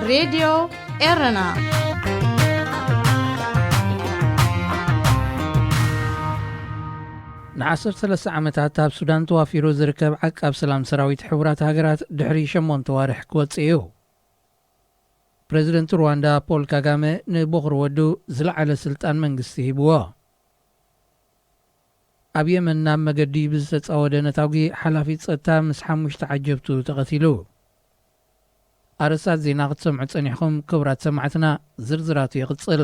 ሬድዮ ኤረና። ንዓሰርተ ሰለስተ ዓመታት ኣብ ሱዳን ተዋፊሩ ዝርከብ ዓቃብ ሰላም ሰራዊት ሕቡራት ሃገራት ድሕሪ ሸሞንተ ዋርሕ ክወጽእ እዩ። ፕረዚደንት ሩዋንዳ ፖል ካጋመ ንቦኽሪ ወዱ ዝለዓለ ስልጣን መንግስቲ ሂብዎ። ኣብ የመን ናብ መገዲ ብዝተጻወደ ነታጒ ሓላፊ ጸጥታ ምስ ሓሙሽተ ዓጀብቱ ተቐቲሉ። ኣርእስታት ዜና ክትሰምዑ ጸኒሕኹም ክቡራት ሰማዕትና፣ ዝርዝራቱ ይቕጽል።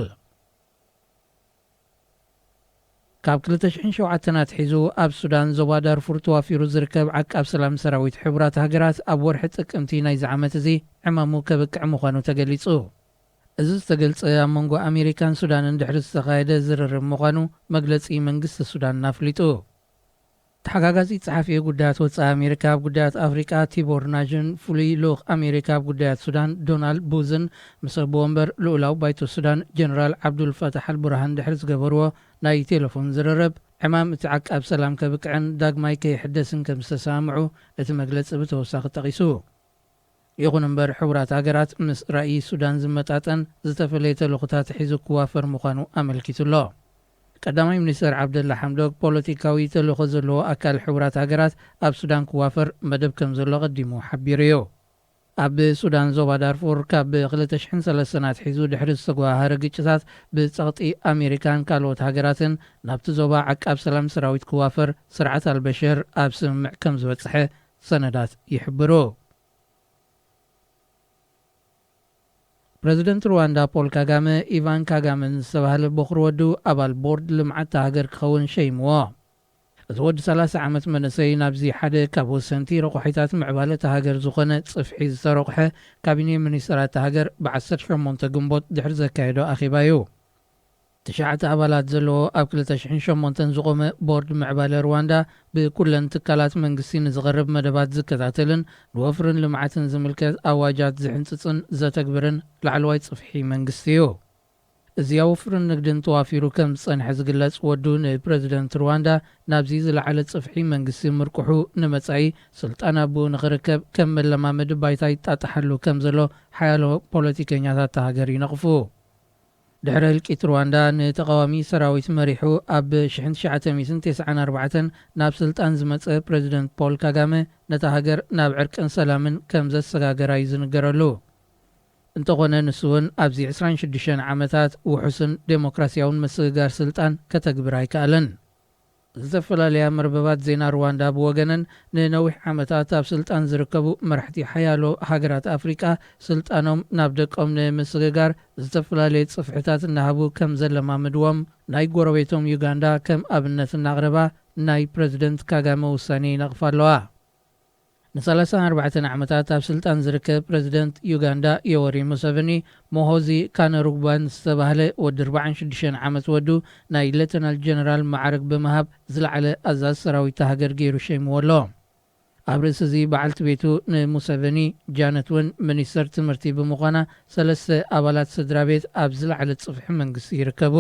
ካብ ክልተ ሽሕን ሸውዓተን ኣትሒዙ ኣብ ሱዳን ዞባ ዳርፉር ተዋፊሩ ዝርከብ ዓቃብ ሰላም ሰራዊት ሕቡራት ሃገራት ኣብ ወርሒ ጥቅምቲ ናይዚ ዓመት እዚ ዕማሙ ከብቅዕ ምዃኑ ተገሊጹ። እዚ ዝተገልጸ ኣብ መንጎ ኣሜሪካን ሱዳንን ድሕሪ ዝተኻየደ ዝርርብ ምዃኑ መግለጺ መንግስቲ ሱዳን ኣፍሊጡ። ተሓጋጋዚ ጸሓፊ ጉዳያት ወጻኢ ኣሜሪካ ኣብ ጉዳያት ኣፍሪቃ ቲቦር ናዥን ፍሉይ ልኡኽ ኣሜሪካ ኣብ ጉዳያት ሱዳን ዶናልድ ቡዝን ምስ ኣቦ ወንበር ልኡላዊ ባይቶ ሱዳን ጀነራል ዓብዱል ፈታሕ ኣልቡርሃን ድሕሪ ዝገበርዎ ናይ ቴሌፎን ዝርርብ ዕማም እቲ ዓቃብ ሰላም ከብቅዕን ዳግማይ ከይሕደስን ከም ዝተሰማምዑ እቲ መግለጺ ብተወሳኺ ጠቒሱ። ይኹን እምበር ሕቡራት ሃገራት ምስ ራእይ ሱዳን ዝመጣጠን ዝተፈለየ ተልእኾታት ሒዙ ክዋፈር ምዃኑ ኣመልኪቱ ኣሎ። ቀዳማይ ሚኒስትር ዓብደላ ሓምዶክ ፖለቲካዊ ተልእኾ ዘለዎ ኣካል ሕቡራት ሃገራት ኣብ ሱዳን ክዋፈር መደብ ከም ዘሎ ቀዲሙ ሓቢሩ እዩ። ኣብ ሱዳን ዞባ ዳርፉር ካብ ክልተ ሽሕን ሰለስተን ኣትሒዙ ድሕሪ ዝተጓሃረ ግጭታት ብጸቕጢ ኣሜሪካን ካልኦት ሃገራትን ናብቲ ዞባ ዓቃብ ሰላም ሰራዊት ክዋፈር ስርዓት ኣልበሽር ኣብ ስምምዕ ከም ዝበጽሐ ሰነዳት ይሕብሩ። ፕረዚደንት ሩዋንዳ ፖል ካጋመ ኢቫን ካጋመ ዝተባህለ ቦኽሪ ወዱ ኣባል ቦርድ ልምዓት እታ ሃገር ክኸውን ሸይምዎ። እዚ ወዲ ሰላሳ ዓመት መንእሰይ ናብዚ ሓደ ካብ ወሰንቲ ረቑሒታት ምዕባለ እታ ሃገር ዝኾነ ጽፍሒ ዝተረቑሐ ካቢኔ ሚኒስተራት እታ ሃገር ብ ዓሰርተ ሸሞንተ ግንቦት ድሕሪ ዘካየዶ ኣኼባ እዩ። ትሽዓተ ኣባላት ዘለዎ ኣብ ክልተ ሽሕን ሸሞንተን ዝቖመ ቦርድ ምዕባለ ሩዋንዳ ብኩለን ትካላት መንግስቲ ንዝቐርብ መደባት ዝከታተልን ንወፍርን ልምዓትን ዝምልከት ኣዋጃት ዝሕንጽጽን ዘተግብርን ላዕለዋይ ጽፍሒ መንግስቲ እዩ። እዚ ኣብ ወፍርን ንግድን ተዋፊሩ ከም ዝጸንሐ ዝግለጽ ወዱ ንፕረዚደንት ሩዋንዳ ናብዚ ዝለዓለ ጽፍሒ መንግስቲ ምርቁሑ ንመጻኢ ስልጣን ኣቦኡ ንኽርከብ ከም መለማመዲ ባይታ ይጣጣሓሉ ከም ዘሎ ሓያሎ ፖለቲከኛታት እታ ሃገር ይነቕፉ። ድሕሪ ህልቂት ሩዋንዳ ንተቓዋሚ ሰራዊት መሪሑ ኣብ ሽሕን ትሽዓተ ሚእትን ተስዓን ኣርባዕተን ናብ ስልጣን ዝመጸ ፕረዚደንት ፖል ካጋመ ነታ ሃገር ናብ ዕርቅን ሰላምን ከም ዘሰጋገራ እዩ ዝንገረሉ። እንተኾነ ንሱ እውን ኣብዚ ዕስራን ሽዱሽተን ዓመታት ውሑስን ዴሞክራሲያውን ምስግጋር ስልጣን ከተግብር ኣይከኣለን። ዝተፈላለያ መርበባት ዜና ሩዋንዳ ብወገነን ንነዊሕ ዓመታት ኣብ ስልጣን ዝርከቡ መራሕቲ ሓያሎ ሃገራት ኣፍሪቃ ስልጣኖም ናብ ደቆም ንምስግጋር ዝተፈላለየ ጽፍሕታት እናሃቡ ከም ዘለማምድዎም ናይ ጎረቤቶም ዩጋንዳ ከም ኣብነት እናቕረባ ናይ ፕረዚደንት ካጋመ ውሳኔ ይነቕፋ ኣለዋ። ንሰላሳን ኣርባዕተን ዓመታት ኣብ ስልጣን ዝርከብ ፕረዚደንት ዩጋንዳ ዮወሪ ሙሰቨኒ ሞሆዚ ካነሩግባን ዝተባህለ ወዲ ኣርባዓን ሽዱሽተን ዓመት ወዱ ናይ ሌተናል ጀነራል ማዕረግ ብምሃብ ዝለዓለ ኣዛዝ ሰራዊት ሃገር ገይሩ ሸይምዎ ኣሎ። ኣብ ርእሲ እዚ በዓልቲ ቤቱ ንሙሰቨኒ ጃነት እውን ሚኒስተር ትምህርቲ ብምዃና ሰለስተ ኣባላት ስድራ ቤት ኣብ ዝለዓለ ጽፍሒ መንግስቲ ይርከቡ።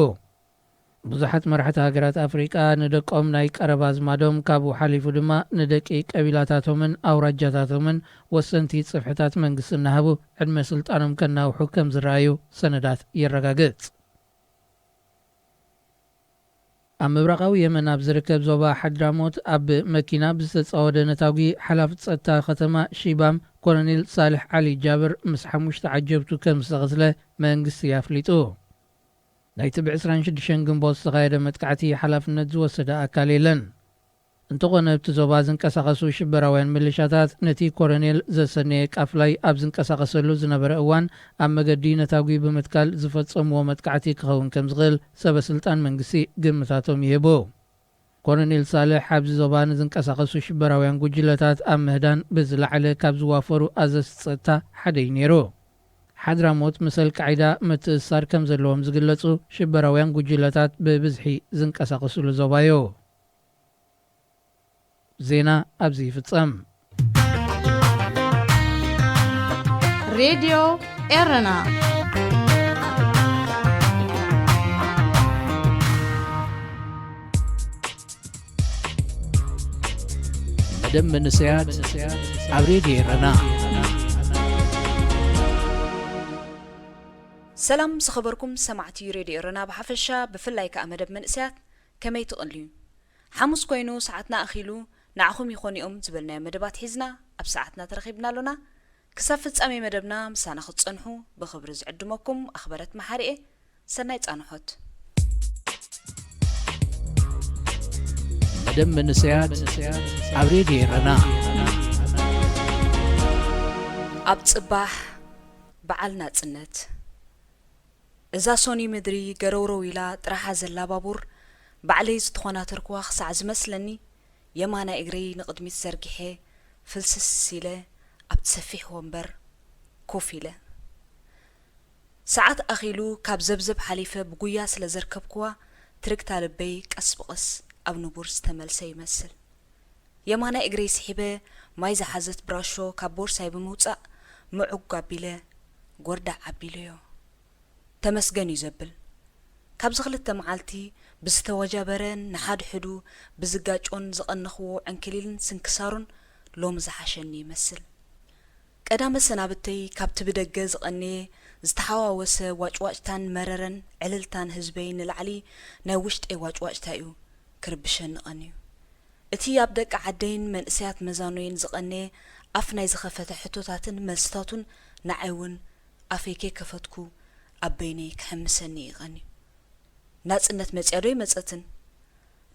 ብዙሓት መራሕቲ ሃገራት ኣፍሪቃ ንደቆም ናይ ቀረባ ኣዝማዶም ካብኡ ሓሊፉ ድማ ንደቂ ቀቢላታቶምን ኣውራጃታቶምን ወሰንቲ ጽፍሕታት መንግስቲ እናሃቡ ዕድመ ስልጣኖም ከናውሑ ከም ዝረኣዩ ሰነዳት የረጋግጽ። ኣብ ምብራቓዊ የመን ኣብ ዝርከብ ዞባ ሓድራሞት ኣብ መኪና ብዝተጻወደ ነታጒ ሓላፊ ጸጥታ ከተማ ሺባም ኮሎኔል ሳልሕ ዓሊ ጃብር ምስ ሓሙሽተ ዓጀብቱ ከም ዝተቐትለ መንግስቲ ኣፍሊጡ። ናይቲ ብ ዕስራን ሽዱሽተን ግንቦት ዝተኻየደ መጥቃዕቲ ሓላፍነት ዝወሰደ ኣካል የለን። እንተኾነ ኣብቲ ዞባ ዝንቀሳቐሱ ሽበራውያን ሚሊሻታት ነቲ ኮሎኔል ዘሰነየ ቃፍላይ ኣብ ዝንቀሳቐሰሉ ዝነበረ እዋን ኣብ መገዲ ነታጒ ብምትካል ዝፈጸምዎ መጥቃዕቲ ክኸውን ከም ዝኽእል ሰበ ስልጣን መንግስቲ ግምታቶም ይህቡ። ኮሎኔል ሳልሕ ኣብዚ ዞባ ንዝንቀሳቐሱ ሽበራውያን ጉጅለታት ኣብ ምህዳን ብዝለዓለ ካብ ዝዋፈሩ ኣዘዝቲ ጸጥታ ሓደ እዩ ነይሩ። ሓድራሞት ምስ ኣልቃዒዳ ምትእስሳር ከም ዘለዎም ዝግለጹ ሽበራውያን ጉጅለታት ብብዝሒ ዝንቀሳቐሱሉ ዞባ እዩ። ዜና ኣብዚ ይፍጸም። ሬድዮ ኤረና። መደብ መንእሰያት ኣብ ሬድዮ ኤረና። ሰላም ዝኸበርኩም ሰማዕቲ ሬድዮ ኤረና ብሓፈሻ፣ ብፍላይ ከኣ መደብ መንእሰያት ከመይ ትቕንልዩ? ሓሙስ ኮይኑ ሰዓትና ኣኺሉ ንዓኹም ይኾኑ'ዮም ዝበልናዮም መደባት ሒዝና ኣብ ሰዓትና ተረኺብና ኣሎና። ክሳብ ፍጻሜ መደብና ምሳና ክትጸንሑ ብኽብሪ ዝዕድመኩም ኣኽበረት መሓሪ'የ። ሰናይ ጻንሖት። መደብ መንእሰያት ኣብ ሬድዮ ኤረና። ኣብ ጽባሕ በዓል ናጽነት። እዛ ሶኒ ምድሪ ገረውረው ኢላ ጥራሓ ዘላ ባቡር ባዕለይ ዝተኾናተርኩዋ ክሳዕ ዝመስለኒ የማናይ እግረይ ንቕድሚት ዘርጊሐ ፍልስስ ኢለ ኣብቲ ሰፊሕ ወንበር ኮፍ ኢለ። ሰዓት ኣኺሉ ካብ ዘብዘብ ሓሊፈ ብጉያ ስለ ዘርከብኩዋ ትርግታ ልበይ ቀስ ብቐስ ኣብ ንቡር ዝተመልሰ ይመስል። የማናይ እግረይ ስሒበ ማይ ዝሓዘት ብራሾ ካብ ቦርሳይ ብምውጻእ ምዑግ ኣቢለ ጎርዳዕ ኣቢለዮ። ተመስገን እዩ ዘብል። ካብዚ ክልተ መዓልቲ ብዝተወጃበረን ንሓድሕዱ ብዝጋጮን ዝቐነኽዎ ዕንክሊልን ስንክሳሩን ሎሚ ዝሓሸኒ ይመስል። ቀዳመ ሰናብተይ ካብቲ ብደገ ዝቐነየ ዝተሓዋወሰ ዋጭዋጭታን መረረን ዕልልታን ህዝበይ ንላዕሊ ናይ ውሽጠይ ዋጭዋጭታ እዩ ክርብሸኒ ቀንዩ። እቲ ኣብ ደቂ ዓደይን መንእሰያት መዛኖይን ዝቐነየ ኣፍ ናይ ዝኸፈተ ሕቶታትን መልስታቱን ንዓይ እውን ኣፈይ ከይከፈትኩ ኣብ በይነይ ክሕምሰኒ እዩ ቀንዩ። ናጽነት መጽያ ዶ ኣይመጸትን?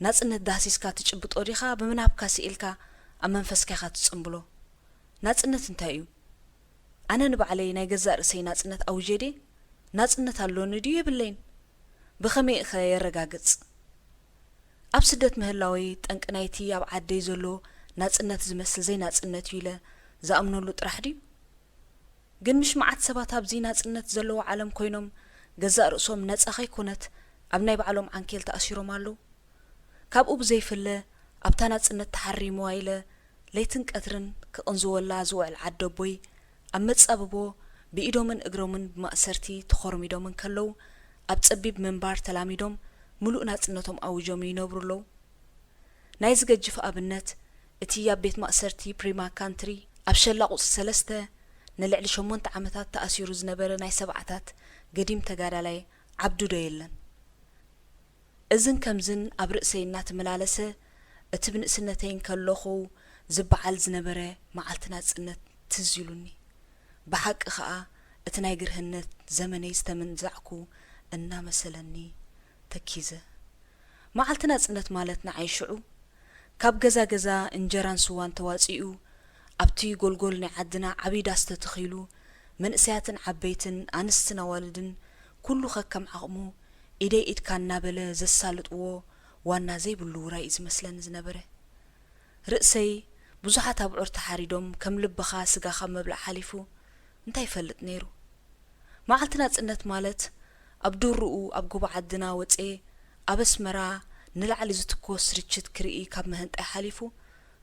ናጽነት ዳህሲስካ ትጭብጦ ዲኻ ብምናብካ ስኢልካ ኣብ መንፈስካ ኢኻ ትጽንብሎ? ናጽነት እንታይ እዩ? ኣነ ንባዕለይ ናይ ገዛእ ርእሰይ ናጽነት ኣውጀ ድየ? ናጽነት ኣሎኒ ድዩ የብለይን? ብኸመይ'ኸ የረጋግጽ? ኣብ ስደት ምህላወይ ጠንቂ ናይቲ ኣብ ዓደይ ዘሎ ናጽነት ዝመስል ዘይናጽነት እዩ ኢለ ዝኣምነሉ ጥራሕ ድዩ? ግን ምሽ መዓት ሰባት ኣብዚ ናጽነት ዘለዎ ዓለም ኮይኖም ገዛእ ርእሶም ነጻ ከይኮነት ኣብ ናይ ባዕሎም ዓንኬል ተኣሲሮም ኣለዉ። ካብኡ ብዘይፍለ ኣብታ ናጽነት ተሓሪምዋ ኢለ ለይትን ቀትርን ክቕንዝወላ ዝውዕል ዓደቦይ ኣብ መጻብቦ ብኢዶምን እግሮምን ብማእሰርቲ ተኾርሚዶም እንከለዉ ኣብ ጸቢብ ምንባር ተላሚዶም ምሉእ ናጽነቶም ኣዊጆም ይነብሩ ኣለዉ። ናይዚ ገጅፍ ኣብነት እቲ ኣብ ቤት ማእሰርቲ ፕሪማ ካንትሪ ኣብ ሸላ ቁጽሪ ሰለስተ ንልዕሊ ሸሞንተ ዓመታት ተኣሲሩ ዝነበረ ናይ ሰብዓታት ገዲም ተጋዳላይ ዓብዱ ዶ የለን? እዝን ከምዝን ኣብ ርእሰይ እናተመላለሰ እቲ ብንእስነተይ እንከለኹ ዝበዓል ዝነበረ መዓልቲ ናጽነት ትዝ ኢሉኒ። ብሓቂ ኸኣ እቲ ናይ ግርህነት ዘመነይ ዝተመንዛዕኩ እናመሰለኒ ተኪዘ። መዓልቲ ናጽነት ማለት ንዓይ ሽዑ ካብ ገዛ ገዛ እንጀራን ስዋን ተዋጺኡ ኣብቲ ጎልጎል ናይ ዓድና ዓቢ ዳስ ተተኺሉ መንእሰያትን ዓበይትን ኣንስትን ኣዋልድን ኩሉ ከከም ዓቕሙ ኢደይ ኢድካ እናበለ ዘሳልጥዎ ዋና ዘይብሉ ውራይ እዩ ዝመስለኒ ዝነበረ። ርእሰይ ብዙሓት ኣብዑር ተሓሪዶም ከም ልብኻ ስጋ ካብ ምብላዕ ሓሊፉ እንታይ ይፈልጥ ነይሩ? መዓልቲ ናጽነት ማለት ኣብ ድሩኡ ኣብ ጎቦ ዓድና ወጽየ ኣብ ኣስመራ ንላዕሊ ዝትኮስ ርችት ክርኢ ካብ ምህንጣይ ሓሊፉ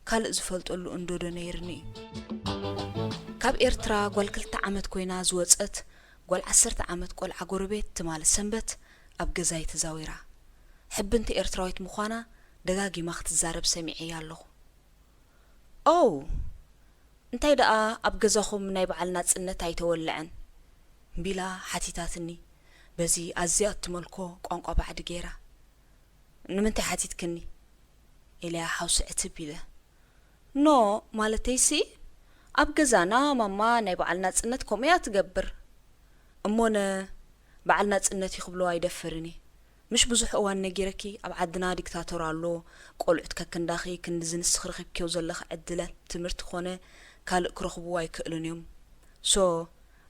ካልእ ዝፈልጠሉ እንዶ ዶ ነይርኒ እዩ። ካብ ኤርትራ ጓል ክልተ ዓመት ኮይና ዝወጸት ጓል ዓሰርተ ዓመት ቆልዓ ጎረቤት ትማሊ ሰንበት ኣብ ገዛይ ተዛዊራ ሕብንቲ ኤርትራዊት ምዃና ደጋጊማ ክትዛረብ ሰሚዐያ ኣለኹ። ኦው! እንታይ ደኣ ኣብ ገዛኹም ናይ በዓል ናጽነት ኣይተወልዐን? ቢላ ሓቲታትኒ በዚ ኣዝያ እትመልኮ ቋንቋ ባዕዲ ገይራ። ንምንታይ ሓቲትክኒ? ኢለያ ሓውሲ ዕትብ ኢለ። ኖ፣ ማለተይሲ ኣብ ገዛና ማማ ናይ በዓል ናጽነት ከምኡ እያ ትገብር። እሞነ በዓል ናጽነት እዩ ክብሎ ኣይደፍርን እየ። ምሽ ብዙሕ እዋን ነጊረኪ ኣብ ዓድና ዲክታቶር ኣሎ፣ ቆልዑት ከክንዳኺ ክንድዚ ንስኺ ረኺብክዮ ዘለኺ ዕድላት ትምህርቲ ኮነ ካልእ ክረኽብዎ ኣይክእሉን እዮም። ሶ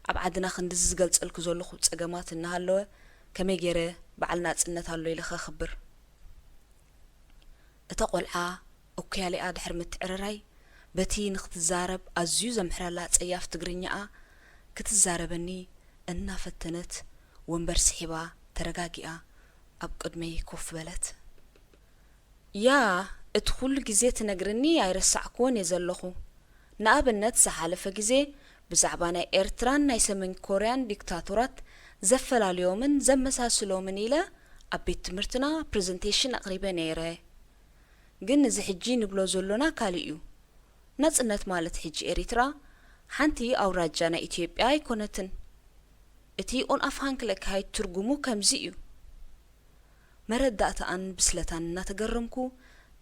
ኣብ ዓድና ክንድዚ ዝገልጸልኪ ዘለኹ ጸገማት እናሃለወ ከመይ ገይረ በዓል ናጽነት ኣሎ ኢለ ከኽብር? እታ ቆልዓ እኩያሊኣ ድሕሪ ምትዕርራይ በቲ ንኽትዛረብ ኣዝዩ ዘምሕረላ ጸያፍ ትግርኛኣ ክትዛረበኒ እናፈተነት ወንበር ስሒባ ተረጋጊኣ ኣብ ቅድመይ ኮፍ በለት። ያ፣ እቲ ኩሉ ግዜ ትነግርኒ ኣይረሳዕክዎን እየ ዘለኹ። ንኣብነት ዝሓለፈ ግዜ ብዛዕባ ናይ ኤርትራን ናይ ሰሜን ኮርያን ዲክታቶራት ዘፈላልዮምን ዘመሳስሎምን ኢለ ኣብ ቤት ትምህርትና ፕረዘንቴሽን ኣቕሪበ ነይረ። ግን እዚ ሕጂ ንብሎ ዘሎና ካልእ እዩ። ናጽነት ማለት ሕጂ ኤሪትራ ሓንቲ ኣውራጃ ናይ ኢትዮጵያ ኣይኮነትን። እቲ ኦንኣፍሃንክለክሃይት ትርጉሙ ከምዚ እዩ። መረዳእታኣን ብስለታን እናተገረምኩ፣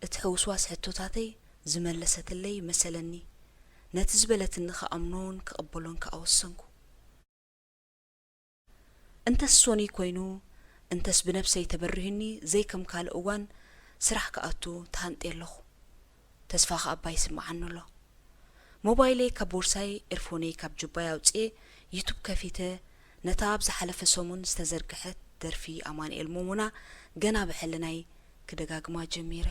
እቲ ሕውስዋስ ሕቶታተይ ዝመለሰትለይ መሰለኒ። ነቲ ዝበለትኒ ክኣምኖን ክቕበሎን ከኣ ወሰንኩ። እንተስ ሶኒ ኮይኑ፣ እንተስ ብነብሰይ ተበሪሁኒ፣ ዘይከም ካልእ እዋን ስራሕ ክኣቱ ተሃንጥየ ኣለኹ። ተስፋ ከኣ እባ ይስምዓኒ ኣሎ። ሞባይለይ ካብ ቦርሳይ፣ ኤርፎነይ ካብ ጁባይ ኣውጽኤ፣ ዩቱብ ከፊተ፣ ነታ ኣብ ዝሓለፈ ሰሙን ዝተዘርግሐት ደርፊ ኣማኑኤል ሞሞና ገና ብሕልናይ ክደጋግማ ጀሚረ።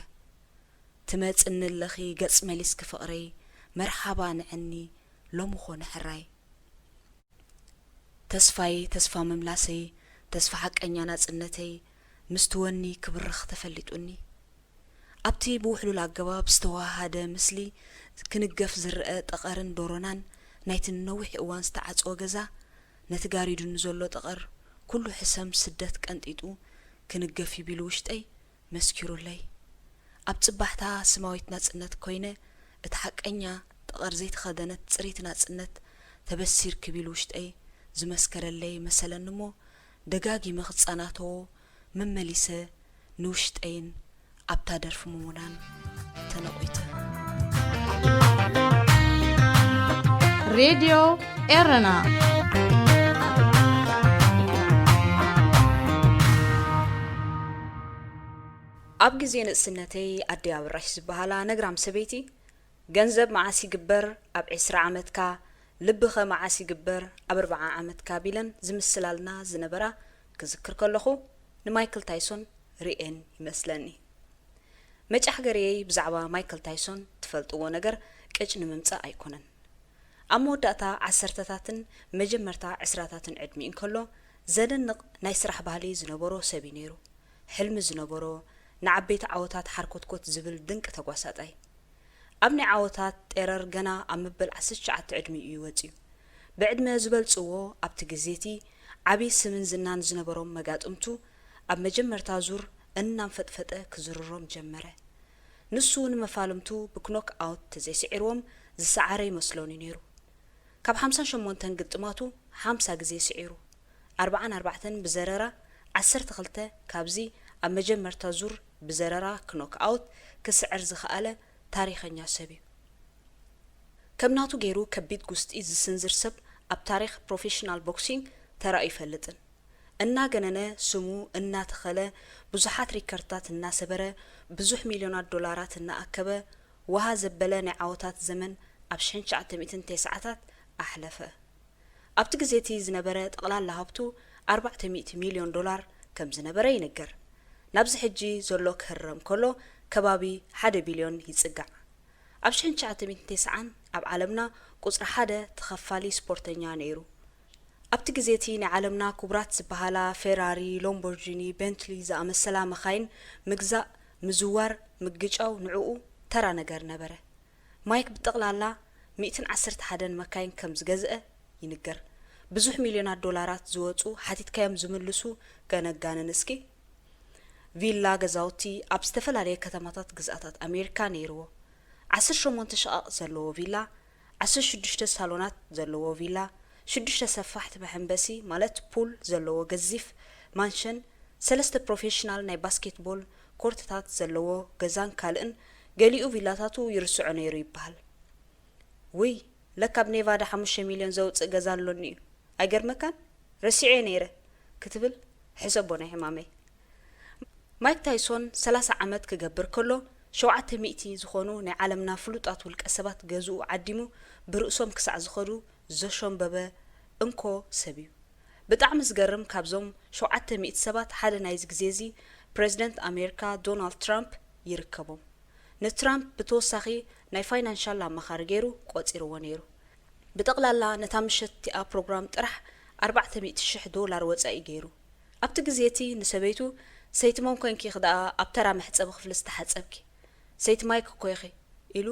ትመጽኒ ኣለኺ ገጽ መሊስኪ ፍቕረይ፣ መርሓባ ንዐኒ ሎሚ ኾነ ሕራይ። ተስፋይ፣ ተስፋ ምምላሰይ፣ ተስፋ ሓቀኛ ናጽነተይ፣ ምስቲ ወኒ ክብርኽ ተፈሊጡኒ። ኣብቲ ብውሕሉል ኣገባብ ዝተወሃሃደ ምስሊ ክንገፍ ዝረኣ ጠቐርን ዶሮናን ናይቲ ንነዊሕ እዋን ዝተዓጽወ ገዛ፣ ነቲ ጋሪዱኒ ዘሎ ጠቐር ኩሉ ሕሰም ስደት ቀንጢጡ ክንገፍ እዩ ቢሉ ውሽጠይ መስኪሩለይ። ኣብ ጽባሕታ ስማዊት ናጽነት ኮይነ፣ እቲ ሓቀኛ ጠቐር ዘይተኸደነት ጽርይቲ ናጽነት ተበሲርኪ ቢሉ ውሽጠይ ዝመስከረለይ መሰለኒ እሞ፣ ደጋጊመ ክጸናተዎ መመሊሰ ንውሽጠይን ኣብታ ደርፊ ምሙናን ተነቒተ። ሬድዮ ኤረና። ኣብ ግዜ ንእስነተይ ኣደይ ኣበራሽ ዝበሃላ ነግራም ሰበይቲ፣ "ገንዘብ መዓስ ይግበር ኣብ ዕስራ ዓመትካ፣ ልቢኸ መዓስ ይግበር ኣብ ኣርብዓ ዓመትካ?" ቢለን ዝምስላልና ዝነበራ ክዝክር ከለኹ፣ ንማይክል ታይሶን ርእየን ይመስለኒ። መጫሕገርየይ ብዛዕባ ማይክል ታይሶን ትፈልጥዎ ነገር ቅጭ ንምምጻእ ኣይኮነን። ኣብ መወዳእታ ዓሰርተታትን መጀመርታ ዕስራታትን ዕድሚኡ እንከሎ፣ ዘደንቕ ናይ ስራሕ ባህሊ ዝነበሮ ሰብ እዩ ነይሩ። ሕልሚ ዝነበሮ፣ ንዓበይቲ ዓወታት ሓርኮትኮት ዝብል ድንቂ ተጓሳጣይ። ኣብ ናይ ዓወታት ጤረር ገና ኣብ መበል ዓሰርተ ትሽዓተ ዕድሚኡ እዩ ወጺኡ። ብዕድመ ዝበልጽዎ ኣብቲ ግዜ እቲ ዓቢ ስምን ዝናን ዝነበሮም መጋጥምቱ ኣብ መጀመርታ ዙር እናንፈጥፈጠ ክዝርሮም ጀመረ። ንሱ ንመፋልምቱ ብክኖክ ኣውት ተዘይስዒርዎም ዝሰዓረ ይመስሎን እዩ ነይሩ። ካብ ሓምሳን ሸሞንተን ግጥማቱ ሓምሳ ግዜ ስዒሩ። ኣርብዓን ኣርባዕተን ብዘረራ፣ ዓሰርተ ክልተ ካብዚ ኣብ መጀመርታ ዙር ብዘረራ ክኖክ ኣውት ክስዕር ዝኸኣለ ታሪኸኛ ሰብ እዩ። ከም ናቱ ገይሩ ከቢድ ጉስጢ ዝስንዝር ሰብ ኣብ ታሪኽ ፕሮፌሽናል ቦክሲንግ ተራእዩ ይፈልጥን። እናገነነ ስሙ እናተኸለ ብዙሓት ሪከርድታት እናሰበረ ብዙሕ ሚልዮናት ዶላራት እናኣከበ ወሃ ዘበለ ናይ ዓወታት ዘመን ኣብ ሽሕን ትሽዓተ ሚእትን ተስዓታት ኣሕለፈ። ኣብቲ ግዜ እቲ ዝነበረ ጠቕላላ ሃብቱ ኣርባዕተ ሚእቲ ሚልዮን ዶላር ከም ዝነበረ ይንገር። ናብዚ ሕጂ ዘሎ ክህረም ከሎ ከባቢ ሓደ ቢልዮን ይጽጋዕ። ኣብ ሽሕን ትሽዓተ ሚእትን ተስዓን ኣብ ዓለምና ቁጽሪ ሓደ ተኸፋሊ ስፖርተኛ ነይሩ። ኣብቲ ግዜ እቲ ናይ ዓለምና ክቡራት ዝበሃላ ፌራሪ፣ ሎምቦርጂኒ፣ ቤንትሊ ዝኣመሰላ መኻይን ምግዛእ፣ ምዝዋር፣ ምግጫው ንዕኡ ተራ ነገር ነበረ። ማይክ ብጠቕላላ ሚእትን ዓሰርተ ሓደን መካይን ከም ዝገዝአ ይንገር። ብዙሕ ሚልዮናት ዶላራት ዝወጹ ሓቲትካዮም ዝምልሱ ከነጋንን እስኪ። ቪላ ገዛውቲ ኣብ ዝተፈላለየ ከተማታት ግዝኣታት ኣሜሪካ ነይርዎ። ዓሰርተ ሸሞንተ ሸቓቕ ዘለዎ ቪላ፣ ዓሰርተ ሽዱሽተ ሳሎናት ዘለዎ ቪላ፣ ሽዱሽተ ሰፋሕቲ መሐንበሲ ማለት ፑል ዘለዎ ገዚፍ ማንሸን፣ ሰለስተ ፕሮፌሽናል ናይ ባስኬትቦል ኮርትታት ዘለዎ ገዛን ካልእን፣ ገሊኡ ቪላታቱ ይርስዖ ነይሩ ይበሃል። ውይ፣ ለካ ኣብ ኔቫዳ ሓሙሽተ ሚልዮን ዘውጽእ ገዛ ኣሎኒ እዩ። ኣይገርመካን? ረሲዐዮ ነይረ፣ ክትብል ሕሰቦ ናይ ሕማመይ። ማይክ ታይሶን ሰላሳ ዓመት ክገብር ከሎ፣ ሸውዓተ ሚእቲ ዝኾኑ ናይ ዓለምና ፍሉጣት ውልቀ ሰባት ገዝኡ ዓዲሙ ብርእሶም ክሳዕ ዝኸዱ ዘሾምበበ እንኮ ሰብ እዩ። ብጣዕሚ ዝገርም፣ ካብዞም ሸውዓተ ሚእቲ ሰባት ሓደ ናይዚ ግዜ እዚ ፕረዚደንት ኣሜሪካ ዶናልድ ትራምፕ ይርከቦም። ንትራምፕ ብተወሳኺ ናይ ፋይናንሻል ኣማኻሪ ገይሩ ቆጺርዎ ነይሩ። ብጠቕላላ ነታ ምሸት እቲኣ ፕሮግራም ጥራሕ ኣርባዕተ ሚእቲ ሽሕ ዶላር ወጻኢ ገይሩ። ኣብቲ ግዜ እቲ ንሰበይቱ፣ "ሰይቲ መን ኮንኪ ኢኺ ደኣ ኣብ ተራ መሕጸቢ ክፍሊ ዝተሓጸብኪ? ሰይቲ ማይክ እኮ ኢኺ" ኢሉ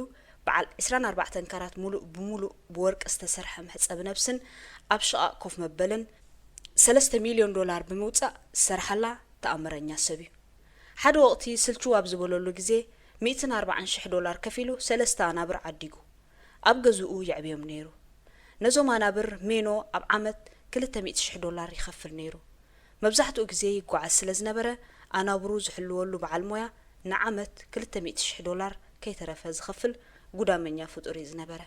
በዓል ዕስራን ኣርባዕተን ካራት ሙሉእ ብሙሉእ ብወርቂ ዝተሰርሐ መሕጸቢ ነብስን ኣብ ሽቓቕ ኮፍ መበልን ሰለስተ ሚልዮን ዶላር ብምውጻእ ዝሰርሓላ ተኣምረኛ ሰብ እዩ። ሓደ ወቕቲ ስልችው ኣብ ዝበለሉ ግዜ ሚእትን ኣርባዓን ሽሕ ዶላር ከፊሉ ሰለስተ ኣናብር ዓዲጉ ኣብ ገዝኡ የዕብዮም ነይሩ። ነዞም ኣናብር ሜኖ ኣብ ዓመት ክልተ ሚእቲ ሽሕ ዶላር ይኸፍል ነይሩ። መብዛሕትኡ ግዜ ይጓዓዝ ስለ ዝነበረ፣ ኣናብሩ ዝሕልወሉ በዓል ሞያ ንዓመት ክልተ ሚእቲ ሽሕ ዶላር ከይተረፈ ዝኸፍል ጉዳመኛ ፍጡር እዩ ዝነበረ።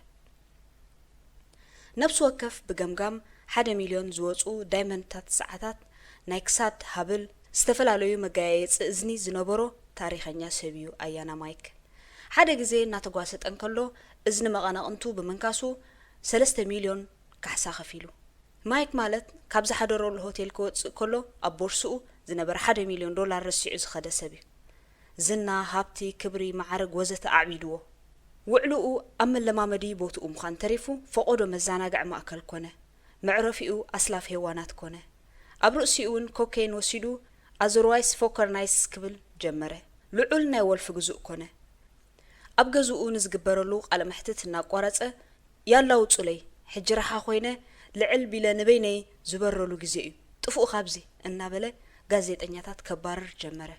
ነብሲ ወከፍ ብገምጋም ሓደ ሚልዮን ዝወጹ ዳይመንድታት፣ ሰዓታት፣ ናይ ክሳድ ሃብል፣ ዝተፈላለዩ መጋየጺ እዝኒ ዝነበሮ ታሪኸኛ ሰብ እዩ ኣያና ማይክ። ሓደ ግዜ እናተጓሰጠ እንከሎ እዝኒ መቐናቕንቱ ብምንካሱ ሰለስተ ሚልዮን ካሕሳ ከፊሉ። ማይክ ማለት ካብ ዝሓደረሉ ሆቴል ክወጽእ ከሎ ኣብ ቦርስኡ ዝነበረ ሓደ ሚልዮን ዶላር ረሲዑ ዝኸደ ሰብ እዩ። ዝና፣ ሃብቲ፣ ክብሪ፣ ማዕረግ ወዘተ ኣዕቢድዎ። ውዕልኡ ኣብ መለማመዲ ቦትኡ ምዃን ተሪፉ፣ ፈቖዶ መዘናግዒ ማእከል ኮነ። መዕረፊኡ ኣስላፍ ሄዋናት ኮነ። ኣብ ርእሲኡ እውን ኮኬን ወሲዱ፣ ኣዘርዋይስ ፎከር ናይስ ክብል ጀመረ። ልዑል ናይ ወልፊ ግዙእ ኮነ። ኣብ ገዝኡ ንዝግበረሉ ቃለ መሕትት እናቋረጸ፣ "ያላ ውጹለይ፣ ሕጂ ረሓ ኮይነ፣ ልዕል ቢለ ንበይነይ ዝበረሉ ግዜ እዩ። ጥፍኡ ካብዚ!" እናበለ ጋዜጠኛታት ከባርር ጀመረ።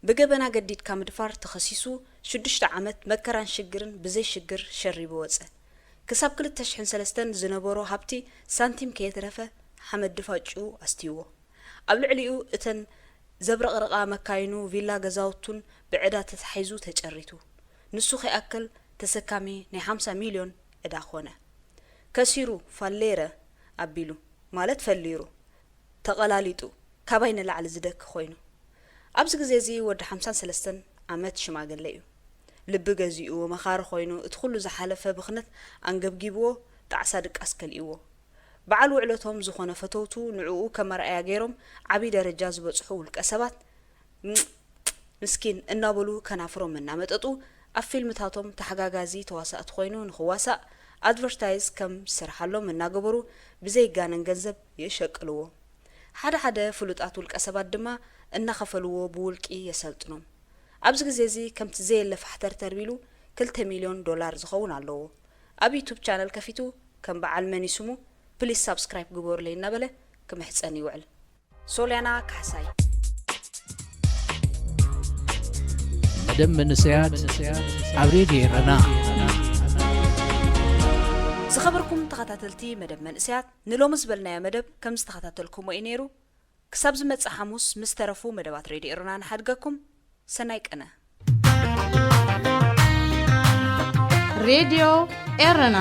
ብገበና ገዲድካ ምድፋር ተኸሲሱ፣ ሽዱሽተ ዓመት መከራን ሽግርን ብዘይ ሽግር ሸሪቡ ወጸ። ክሳብ ክልተ ሽሕን ሰለስተን ዝነበሮ ሃብቲ ሳንቲም ከየትረፈ ሓመድ ድፋጭኡ ኣስትይዎ። ኣብ ልዕሊኡ እተን ዘብረቕርቓ መካይኑ፣ ቪላ ገዛውቱን ብዕዳ ተታሒዙ ተጨሪቱ። ንሱ ከይኣክል ተሰካሚ ናይ ሓምሳ ሚልዮን ዕዳ ኮነ። ከሲሩ፣ ፋሌረ ኣቢሉ፣ ማለት ፈሊሩ፣ ተቐላሊጡ፣ ካባይ ንላዕሊ ዝደኪ ኮይኑ። ኣብዚ ግዜ እዚ ወዲ ሓምሳን ሰለስተን ዓመት ሽማግለ እዩ። ልቢ ገዚኡ፣ መኻሪ ኮይኑ፣ እቲ ኩሉ ዝሓለፈ ብኽነት ኣንገብጊብዎ፣ ጣዕሳ ድቃስ ከልእዎ። በዓል ውዕለቶም ዝኾነ ፈተውቱ ንዕኡ ከም ኣርኣያ ገይሮም ዓቢ ደረጃ ዝበጽሑ ውልቀ ሰባት፣ "ም-፣ ምስኪን" እናበሉ ከናፍሮም እናመጠጡ፣ ኣብ ፊልምታቶም ተሓጋጋዚ ተዋሳእቲ ኮይኑ ንኽዋሳእ ኣድቨርታይዝ ከም ዝሰርሓሎም እናገበሩ ብዘይጋነን ገንዘብ የሸቅልዎ። ሓደ ሓደ ፍሉጣት ውልቀ ሰባት ድማ እናኸፈልዎ ብውልቂ የሰልጥኖም። ኣብዚ ግዜ እዚ ከምቲ ዘየለ ፋሕተርተር ቢሉ ክልተ ሚልዮን ዶላር ዝኸውን ኣለዎ። ኣብ ዩቱብ ቻነል ከፊቱ ከም በዓል መን እዩ ስሙ ፕሊስ ሳብስክራይብ ግበሩለይ እናበለ ክምሕጸን ይውዕል። ሶልያና ካሕሳይ። መደብ መንእሰያት ኣብ ሬድዮ ኤረና። ዝኸበርኩም ተኸታተልቲ መደብ መንእሰያት፣ ንሎሚ ዝበልናዮ መደብ ከም ዝተኸታተልኩሞ እዩ ነይሩ። ክሳብ ዝመጽእ ሓሙስ ምስ ተረፉ መደባት ሬድዮ ኤረና ንሓድገኩም። ሰናይ ቅነ። ሬድዮ ኤረና።